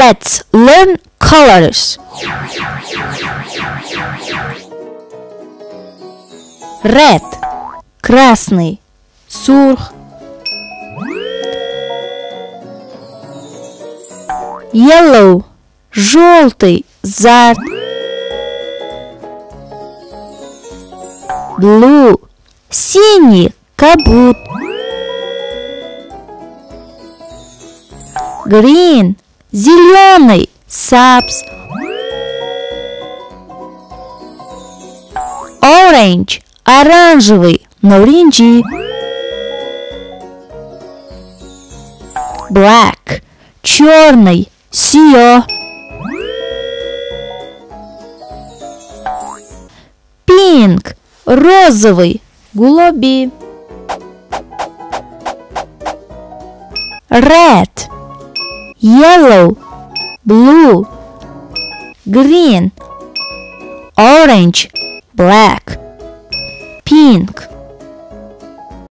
Let's learn colors. Red – красный, сурх. Yellow – желтый, зард. Blue – синий, кабуд. Green – зеленый, сабз. Orange – оранжевый, норинджи. Black – черный, сиё. Pink – розовый, гулоби. Red, yellow, blue, green, orange, black, pink.